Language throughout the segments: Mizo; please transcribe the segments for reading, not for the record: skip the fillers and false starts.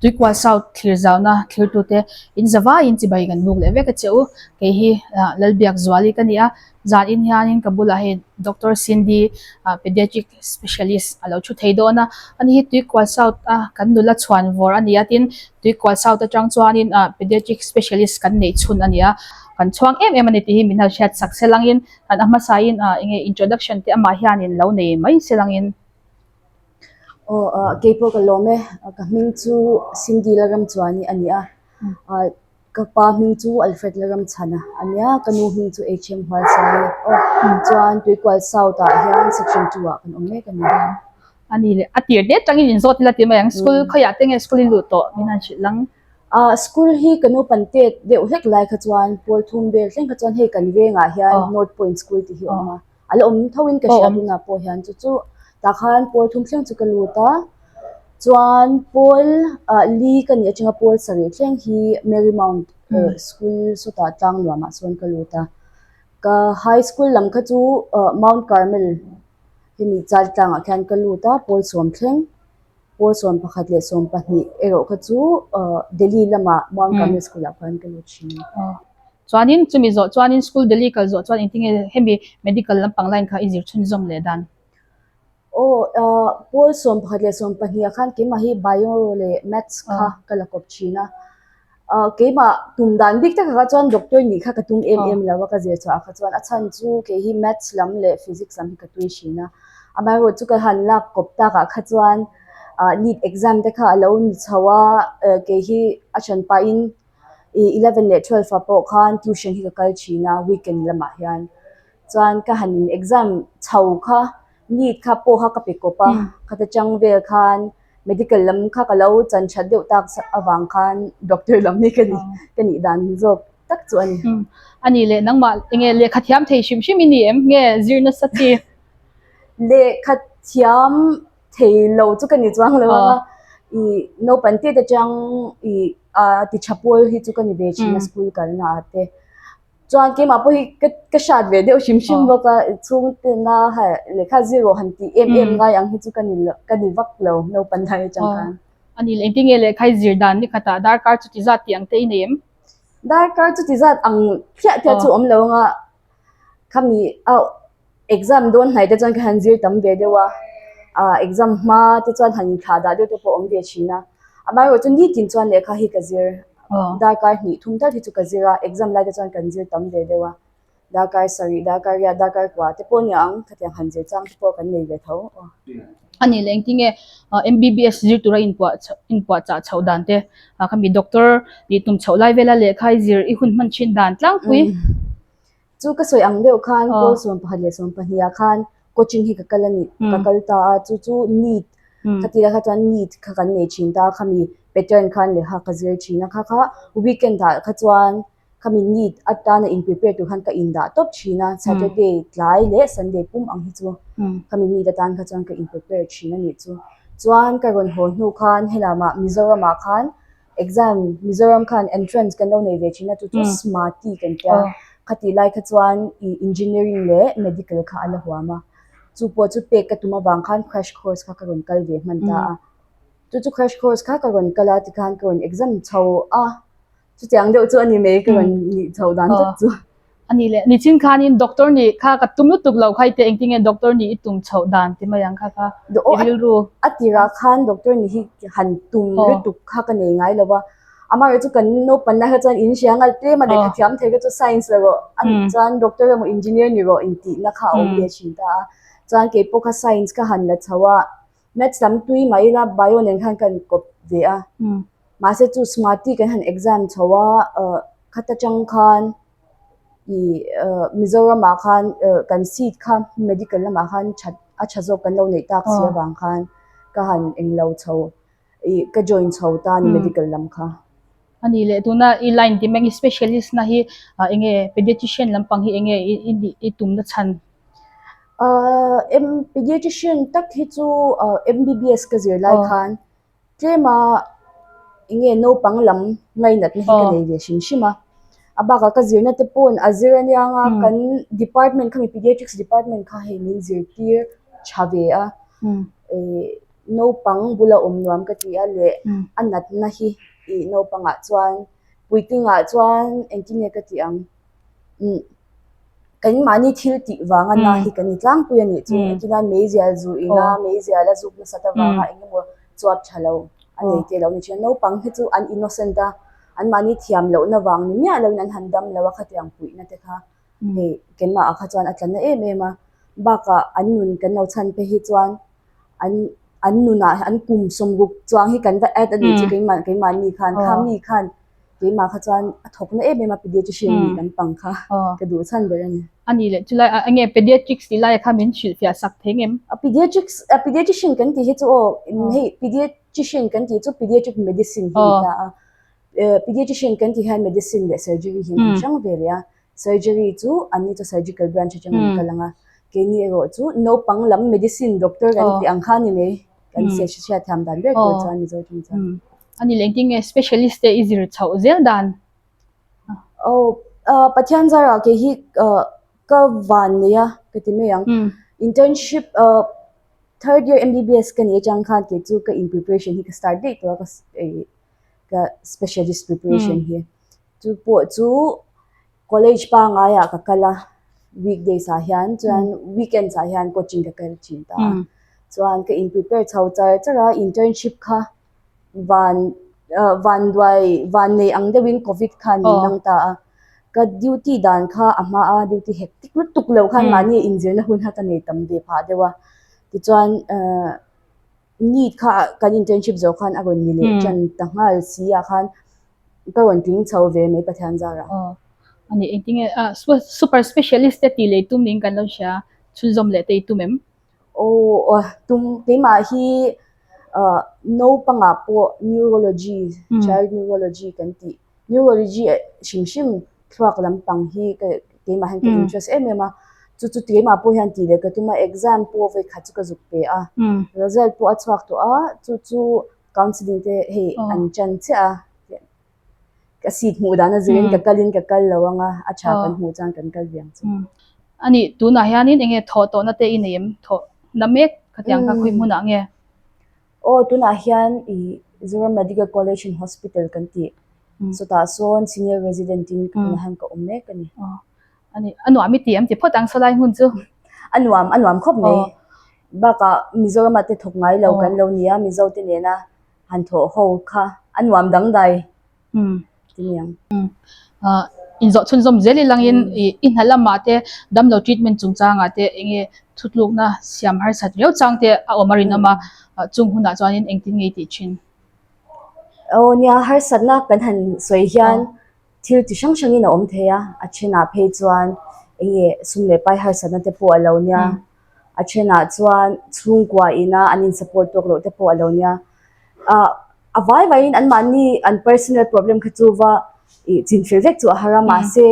Tuikual South thlir zauna thlirtute in zavaiin chibai kan buk leh vek a che u. Kei hi Lalbiakzuali ka ni a, zan in hianin ka bulah hei Doctor Cindy Pediatric Specialist a lo thu thei dawn a. Ani hi Tuikual South a kan nula chhuan vawr a ni a, tin Tuikual South atang chuanin Pediatric Specialist kan neih chhun a ni a. Kan chhuang em em a ni tih hi min han hriat sak se langin a hmasain eng nge introduction te amah hianin lo nei mai se langin. Aw ah keipawh ka lawm e, ka hming chu Cindy Laramchuani a ni a, ah ka pa hming chu Alfred Laramchhana a nia, ka nu hming chu HM Hualsai aw chuan Tuikual South ah hian section 2 ah kan awm mek a ni. A ni le, a tir det tangin inzawt ila ti mai ang, school khawiah te nge school i luh tawh min han hrilh lang? Ah school hi ka naupan tet deuh hlek lai kha chuan pawl thum vel thleng kha chuan hei kan vengah hian North Point School tih hi a awm a. A la awm tho in ka hria tunah pawh hian chu chu tah khan pawl thum thleng chu ka lut a chuan pawl ah li ka nih atanga pawl sarih thleng hi Mary Mount school sawtah tlang nuamah sawn ka lut a ka high school lam kha chu ah Mount Carmel hemi chal tlangah khian ka lut a pawl sawm thleng pawl 11 leh 12 erawh kha chu ah Delhi lamah Mount Carmel school ah khan ka lut thin. Chuanin chumi zawh chuanin school Delhi kal zawh chuan engtinge hemi medical lampang line kha i zir chhunzawm leh dan? Aw ah pawl 11 leh 12 ah khan keimah hi bio leh maths kha ka la kawp thin a. Ah keimah tum dan bik takah kha chuan doctor nih kha ka tum em em lo a ka zir chhuah ah kha chuan a chhan chu kei hi maths lam leh physics lam hi ka tui thin a. Amaherawhchu chu ka han lak kawp takah kha chuan ah neet exam te kha a lo ni chho a kei hi a hran pahin ih 11 leh 12 ah pawh khan tuition hi ka kal thin a weekend lamah hian chuan ka han in exam chho kha neet kha pawh kha ka pe kawp a khata chang vel khan medical lam kha ka lo chan that deuh tak avang khan doctor lam hi ka ni ka nih dan zawk tak chu a ni. A ni leh nangmah enge lehkha thiam thei hrim hrim i ni em nge zir nasa chi? Lehkha thiam thei lo chu ka ni chuang lo a ih naupang te te atang ih ah ti tha pawl hi chu ka ni ve thin a school kalna ah te chuan keimah pawh hi ka ka hrat ve deuh hrim hrim bawk a chhungtena lehkha zir rawh han tih em em ngai ang hi chu ka ni lo ka ni vak lo naupang lai atang khan. A ni leh engtin nge lehkha i zir dan ni khatah darkar chuti zat tih ang te i nei em? Darkar chuti zat ang phiah phiah chu awm lo anga khami a Exam dawn hnai te chuan ka han zir tam ve deuh a, ah exam hma te chuan han inthlah dah deuh te pawh a awm ve thin a. Amaherawhchu chu nitin chuan lehkha hi ka zir, darkar hnih thum tal hi chu ka zir a, exam lai te chuan kan zir tam ve deuh a. Darkar sarih, darkar riat, darkar kua te pawh a ni ang, khatiang han zir chang te pawh kan nei ve tho. A nih leh engtin nge MBBS zir tura inpuah inpuah chah chhoh dan te, khami doctor nih tum chhoh lai vela lehkha i zir i hun hman thin dan tlangpui. Chu ka sawi ang deuh khan pawl 11 leh 12 ah khan coaching hi ka kal a ni, ka kal ta a, chu chu neet ka tih lai kha chuan neet kha kan nei thin ta a, khami pattern khan lehkha ka zir thin a, kha kha weekend ah kha chuan khami neet atana in prepare tur khan ka indah tawp thin a, Saturday tlai leh Sunday pum ang hi chu khami neet atan kha chuan ka in prepare thin a nih chu. Chuan ka rawn haw hnu khan helamah Mizoram ah khan Exam, Mizoram khan entrance kan lo nei ve thin a, chu chu SMATI kan tia. Khatih lai kha chuan ih engineering leh medical kha a la huam a. Chu pawh chu pek ka tum avang khan crash course kha ka rawn kal ve hman ta a. Chu chu crash course kha ka rawn kal a tikhan ka rawn exam chho a. Chutiang deuh chu a ni mai ka rawn nih chhoh dan tak chu. A ni leh, nichin khanin doctor nih kha ka tum lutuk lo kha i teh engtin nge doctor nih i tum chhoh dan ti mai ang kha kha i rilru. A tirah khan doctor nih hi han tum lutuk kha ka nei ngai lo va, amaherawhchu kan naupan lai kha chuan in hria ngal tlem a lehkha thiam thei kha chu science la rawh a nih chuan doctor emaw engineer ni rawh intihna kha a awm ve thin ta a, chuan keipawh kha science ka han la chho a, maths lam tui mai ila bio nen khan ka inkawp ve a. Mahse chu Smati kan han exam chho a, khata tang khan ih Mizoramah khan kan seat kha medical lamah khan that a tha zawk kan lo neih tak si avang khan ka han englo chho ih ka join chho ta a ni medical lam kha. A ni leh tuna i line ti mai specialist na hi enge pediatrician lampang hi enge i tumna chhan? Pediatrician tak hi chu MBBS ka zir lai khan Tlema enge naupang lam ngainatna hi ka nei ve hrim hrim a, a bakah ka zirna te pawn a zir aniang a, kan department kha mi pediatrics department kha hei min zirtir tha ve a, ih. Naupang bula awm nuam ka ti a leh a natna hi ih naupangah chuan puitlingah chuan engtin nge ka tih ang umm kan mahni thil tih vanga na hi kan ni tlangpui a nih chu engtin a meizial zu ina meizial a zuk nasat avanga eng emaw chuap tha lo a nei te lo ni thin a naupang hi chu an innocent a an mahni thiam lohna vang ni miah loin an han dam lo a khatiang puihna te kha hei keimah ah kha chuan a tla na em em a bakah an nun kan lo chhan phei hi chuan an an nunah an kum sawmruk chuang hi kan va add a nih chu keimah keimahni khan kha mi khan keimah kha chuan a thawk na em em a pediatrician nih lampang kha ka duh chhan ber a ni. A nih leh chulai eng nge pediatrics tih laia kha min hrilhfiah sak thei ngem? A pediatrics a pediatrician kan tih hi chu aw hei pediatrician kan tih chu pediatric medicine hi a ni ta a pediatrician kan tih hian medicine leh surgery hi an hrang ve leh a Surgery chu an ni chu surgical branch atang an kal ang a, keini erawh chu naupang lam medicine doctor kan tih ang kha a ni mai, kan hriat thiam dan ber tur chuan Mizo tawng chuan. A ni leh engtin nge specialist te i zir chhoh zel dan? Aw Pathian zarah kei hi ka van nei a ka ti mai ang, internship third year MBBS ka nih atang khan kei chu ka in preparation hi ka start daih tawh a ka ka specialist preparation hi. Chu pawh chu college pangaiah ka kal a, weekdays ah hian chuan weekends ah hian coaching ka kal thin ta a, chuan ka in prepare chho char char a, internship kha van ah van duai van nei ang deuhin covid khan min dang ta a, ka duty dan kha a hma a duty hektik lutuk loh khan mahni inzirna hun kha ka nei tam ve phah deuh a, tichuan ah. NEET kha kan internship zawh khan a rawn ni leh tan ta nghal si ah khan ka rawn tling chho ve mai Pathian zarah. Aw a ni engtin nge ah super specialist te tih leh tum niin kan lo hria chhunzawm leh te i tum em? Aw tum keimah hi ah naupangah pawh neurology child neurology kan tih Neurology hrim hrim thluak lampang hi ka keimah hian ka interest em em a, chu chu keimah pawh hian tih leh ka tum a, exam pawh vawi khat chu ka zuk pe a, result pawh a chhuak tawh a, chu chu counselling te hei an chan chiah a, ka seat hmuh dan a zirin ka kalin ka kal lo ang a, a tha kan hmuh chuan kan kal ve ang chu. A nih tunah hianin eng nge thawh tawhna te i nei em? Thawh na mek khatiang kha khawi hmunah nge? Aw tunah hian ih Zoram Medical College and Hospital kan tih chutah sawn senior resident in tunah hian ka awm mek a ni. Aw a ni a nuam i ti em ti phawt ang sawlai hmun chu. A nuam a nuam khawp mai bakah Mizoramah te thawk ngai lo kan lo nia Mizo te nena han thawh ho kha a nuam dangdai. Ti niang. Ah inzawh chhunzawm zel i langin ih i hna lamah te damlo treatment chungchangah te eng nge thutlukna siam harsat riau chang te a awm a rinawm a, chung hunah chuanin engtin nge i tih thin? Aw nia harsatna kan han sawi hian thil chi hrang hrangin a awm thei a, a thenah phei chuan eng nge sum leh pai harsatna te pawh a lo nia, a thenah chuan chhungkua ina an in support tawk loh te pawh a lo nia. Ah a vai vaiin an mahni an personal problem kha chu va ih chinfel vek chu a har a mahse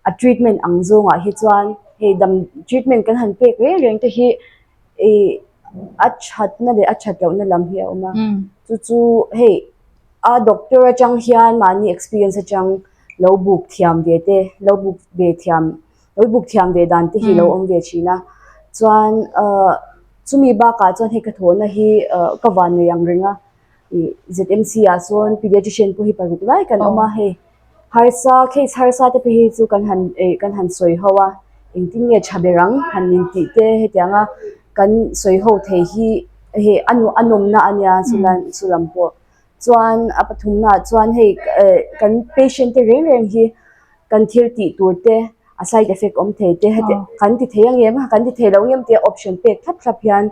a treatment ang zawngah hi chuan hei dam treatment kan han pek reng reng te hi ih a thatna leh a that lohna lam hi a awm a chu chu hei a doctor atang hian mahni experience atang lo buk thiam ve te lo buk ve thiam lo buk thiam ve dan te hi lo awm ve thin a chuan ah chumi bakah chuan hei ka thawhna hi ah ka van nei ang reng a ih Z_M_C ah sawn pediatrician pawh hi paruk lai kan awm a hei harsa case harsa te phei hi chu kan han eh kan han sawi ho a engtin nge tha ber ang han intih te hetiang a kan sawi ho thei hi hei a nuam a nawmna a nia chulai chulam pawh chuan a pathumna ah chuan hei eh kan patient te reng reng hi kan thil tih tur te a side effect awm thei te heti kan ti thei ang em a kan ti thei lo ngem tia option pek thlap thlap hian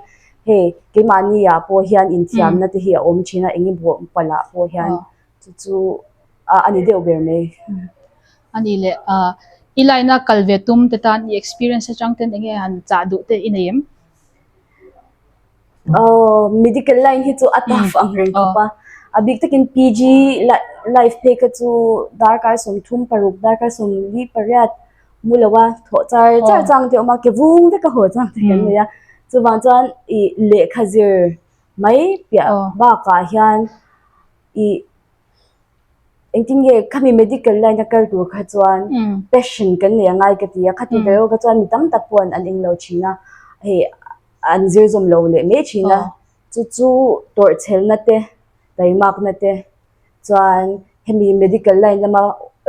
hei keimahni ah pawh hian inthiamna te hi a awm thin a eng emaw palh ah pawh hian chu chu a ni deuh ber mai. A ni leh ah i line a kal ve tum te tan i experience atang ten enge han chah duh te i nei em? Aw medical line hi chu a tough ang reng khawp a, a bik takin PG life phei kha chu darkar 30 paruk darkar 40 pariat mu lo a thawh char char chang te a awm a ke vung vek a haw chang te kan nei a chuvang chuan ih lehkha zir mai piah bakah hian ih Engtin nge khami medical line a kal tur kha chuan passion kan nei angai ka ti a, khati ber erawh kha chuan mi tam tak pawh an eng lo thin a, hei an zir zawm lo leh mai thin a. Chu chu tawrhchhelna te, taimakna te chuan hemi medical line lama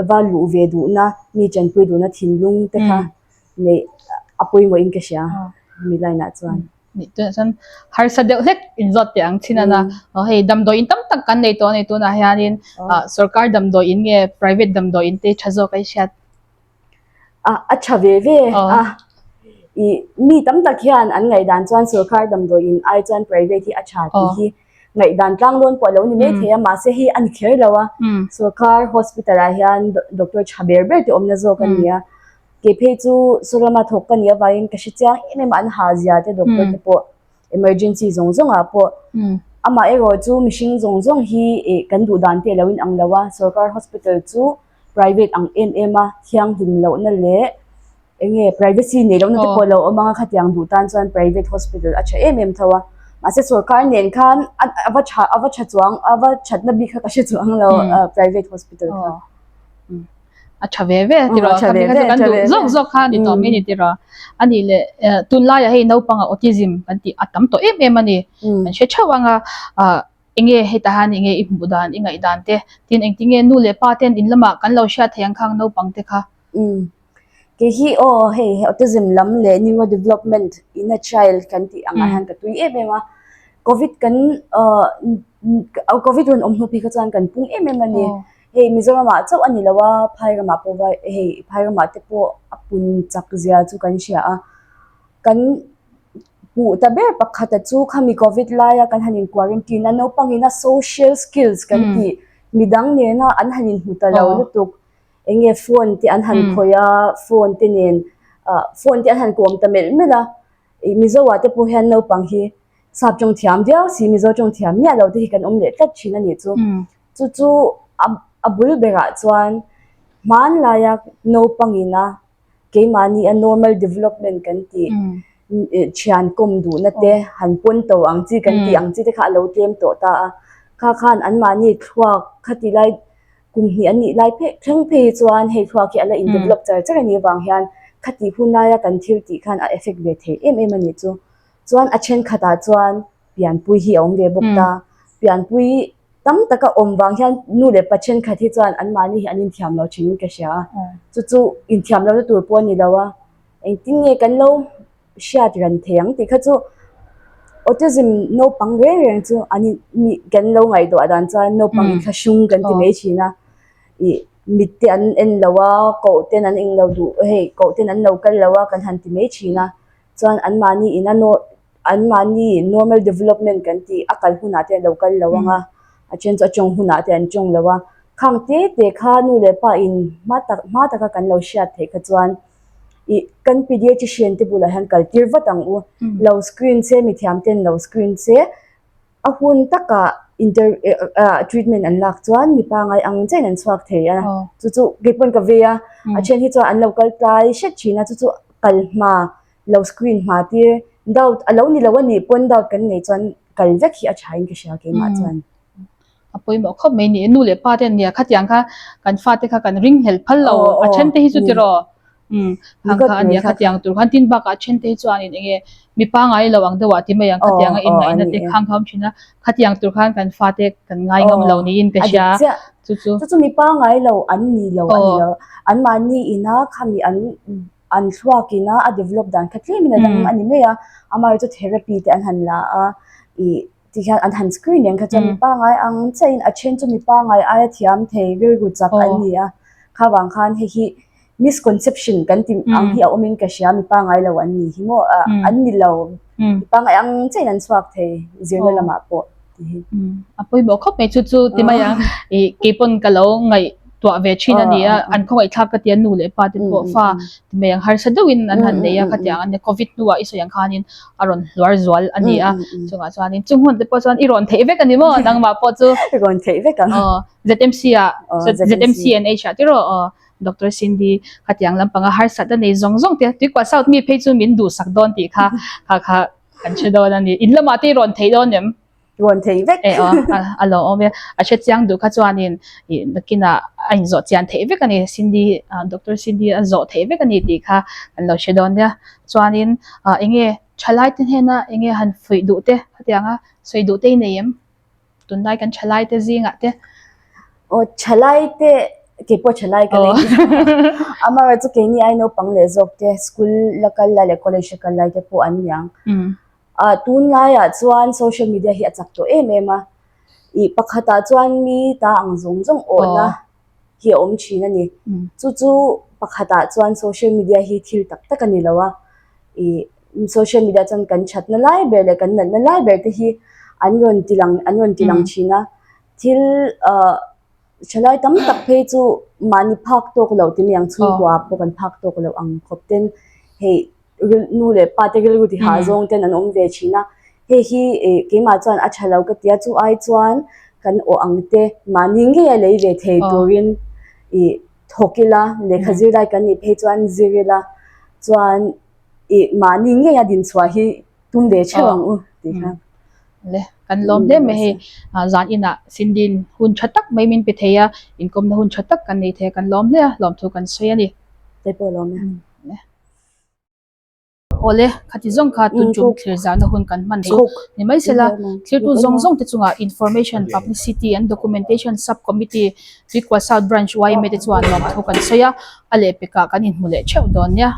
va luh ve duhna, mi tanpui duhna thinlung te kha neih a pawimawhin ka hria hemi line ah chuan. Nih tunah chuan harsa deuh hlek inzawt teh ang chin a na. Hei damdawiin tam tak kan nei tawh a ni tunah hianin sorkar damdawiin nge private damdawiin te tha zawk a i hriat. A a tha ve ve a ih mi tam tak hian an ngaihdan chuan sorkar damdawiin ai chuan private hi a tha tih hi ngaihdan tlang dawn pawh a lo ni mai thei a mahse hei a ni kher lo a sorkar hospital ah hian doctor tha ber ber te awmna zawk a ni a kei phei chu saw lama thawk ka nih avangin ka hre chiang em em a an ha zia te doctor te pawh emergency zawng zawng ah pawh amah erawh chu mihring zawng zawng hi ih kan duh dan te a lo inang lo a sorkar hospital chu. private ang em em a thianghlim lohna leh eng nge privacy neih lohna te pawh a lo awm ang a khatiang duh tan chuan private hospital a tha em em tho a mahse sorkar nen khan a va tha a va tha chuang a va thatna bik kha ka hre chuang lo private hospital kha. A tha ve ve tiraw a tha ve ve kan duh zawk zawk kha ni tawh mai ni tiraw a nih leh tunlaiah hei naupangah autism kan tih a tam tawh em em a ni kan hre theuh ang a ah Enge hetah hian enge i hmuh dan, i ngaih dan te? Tin, engtin nge nu leh pa ten in lamah kan lo hriat thei ang khang naupang te kha? Umm. Kei hi aw hei autism lam leh neurodevelopment in a child kan tih angah hian ka tui em em a. Covid kan ahh covid rawn awm hnu phei kha chuan kan pung em em a ni. Hei Mizoramah chauh a ni lo a, phai ramah pawh vai hei phai ramah te pawh a pun chak zia chu kan hria a. Kan hmuh ta ber pakhata chu khami covid laia kan han in quarantine a naupangin a social skills kan tih midang nena an han inhmu ta lo lutuk eng nge phone te an han khawih a phone te nen ah phone te an han kawm ta melh melh a ih mizo ah te pawh hian naupang hi sap tawng thiam viau si mizo tawng thiam miah lo te hi kan awm leh tlat thin a nih chu chu chu a bul berah chuan hmanlaia naupangin a. Keimahni a normal development kan tih thian kawm duhna te han pawn to ang chi kan tih ang chi te kha a lo tlem tawh ta a. Kha khan anmahni thluak khati lai kum hnih an nih lai phei thleng phei hi chuan hei thluak hi a la in develop char char a nih avang hian khati hun laia kan thil tih khan a effect ve thei em em a nih chu. Chuan a thenkhatah chuan pianpui hi a awm ve bawk ta. Pianpui Tam taka awm vang hian nu leh pa thenkhat hi chuan anmahni hi an inthiam lo thin in ka hria a, chu chu inthiam lohna tur pawh a ni lo a, engtin nge kan lo hriat ran thei ang tih kha chu autism naupang reng reng chu an in mi kan lo ngaihtuah dan chuan naupang inthlahrung kan ti mai thin a, ih mit te an en lo a, koh ten an eng lo duh hei koh ten an lo kal lo a kan han ti mai thin a, chuan anmahni in a nawr Anmahni normal development kan tih a kal hunah te an lo kal lo ang a, a then chu a tawng hunah te an tawng lo a. Khang te te kha nu leh pa in hma tak hma taka kan lo hriat theih kha chuan ih kan pediatrician te bulah hian kal tir vat ang u. Lo screen se mithiam ten lo screen se a hun takah inter ah treatment an lak chuan mi pangai ang chiahin an chhuak thei a. Chu chu keipawn ka vei a, a then hi chuan an lo kal tlai hret thin a chu chu kal hma Lo screen hma tir doubt a lo ni lo a nih pawn doubt kan nei chuan kal vek hi a tha in ka hria keimah chuan. A pawimawh khawp mai ni nu leh pa te an nia khatiang kha kan fate kha kan ring hlel phal lo a then te hi chu tiraw umm khang kha a nia khatiang tur khan tin bakah a then te hi chuanin eng nge mi pangai lo ang deuh ah ti mai ang khatiang a inngaihna te khang kha awm thin a khatiang tur khan kan fate kan ngai ngam lo niin ka hria chu chu. Chu chu mi pangai lo an ni lo a ni lo anmahni ina khami an An thluak ina a develop dan kha tlem in a dang a ni mai a, amaherawhchu therapy te an han la a, ih ti hian an han screen reng kha chuan mi pangai ang chiah in a then chu mi pangai aia thiam thei rilru chak an ni a, kha vang khan hei hi misconception kan ti ang hi a awm in ka hria mi pangai lo an ni hi maw ah an ni lo mi pangai ang chiah in an chhuak thei zirna lamah pawh. A pawimawh khawp mai chu chu ti mai ang ih keipawn ka lo ngaihtuah ve thin a ni a an khawngaihthlak ka ti a nu leh pa te pawh fa ti mai ang harsa deuhin an han nei a khatiang an nia covid hnuah i sawi ang khanin a rawn hluar zual a ni a chungah chuanin chung hun te pawh chuan i rawn theih vek a ni maw nangmah pawh chu rawn theih vek ang aw ZMC ah ZMC and H ah tiraw aw Doctor Cindy khatiang lampanga harsat a nei zawng zawng te Tuikua South mi phei chu min duhsak dawn tih kha kha kha Kan hre dawn a ni. In lamah te i rawn theih dawn em? Rawn thei vek. E aw, a lo awm e. A hre chiang duh kha chuanin ih nakinah a inzawh chian theih vek a ni. Cindy, Doctor Cindy a zawh theih vek a ni tih kha kan lo hre dawn nia. Chuanin eng nge thalai te hnena eng nge han fuih duh te khatianga sawi duh te i nei em? Tunlai kan thalai te zingah te. Aw thalai te keipawh thalai ka nei amaherawhchu keini ai naupang leh zawk te school la kal lai leh college la kal lai te pawh an niang. Ah tunlaiah chuan social media hi a chak tawh em em a, ih pakhatah chuan mi ta ang zawng zawng awhna hi a awm thin a ni. Chu chu pakhatah chuan social media hi thil tak tak a ni lo a, ih social media chuan kan thatna lai ber leh kan natna lai ber te hi an rawn ti lang an rawn ti lang thin a, thil ah thalai tam tak phei chu mahni phak tawk loh ti mai ang chhungkua pawh kan phak tawk loh ang khawp ten hei. nu leh pa te rilru ti hah zawng ten an awm ve thin a, hei hi ih keimah chuan a tha lo ka ti a, chu ai chuan kan awh ang te mahni ngei a lei ve thei turin ih thawk ila lehkha zir lai kan nih phei chuan zir ila chuan ih mahni ngei a dinchhuah hi tum ve theuh ang u tih kha. Le kan lawm hle mai hei zan inah Cindy-in hun tha tak mai min pe thei a, inkawmna hun tha tak kan nei thei a kan lawm hle a, lawmthu kan sawi a ni. Hei pawh a lawm e. Awle, khati zawng kha tun tum thlir zahna hun kan hman chu ni mai sela, thirtu zawng zawng te chungah Information, Publicity and Documentation Sub Committee, Tuikual South Branch yma te chuan lawmthu kan sawi a, a lehpekah kan inhmu leh theuh dawn nia.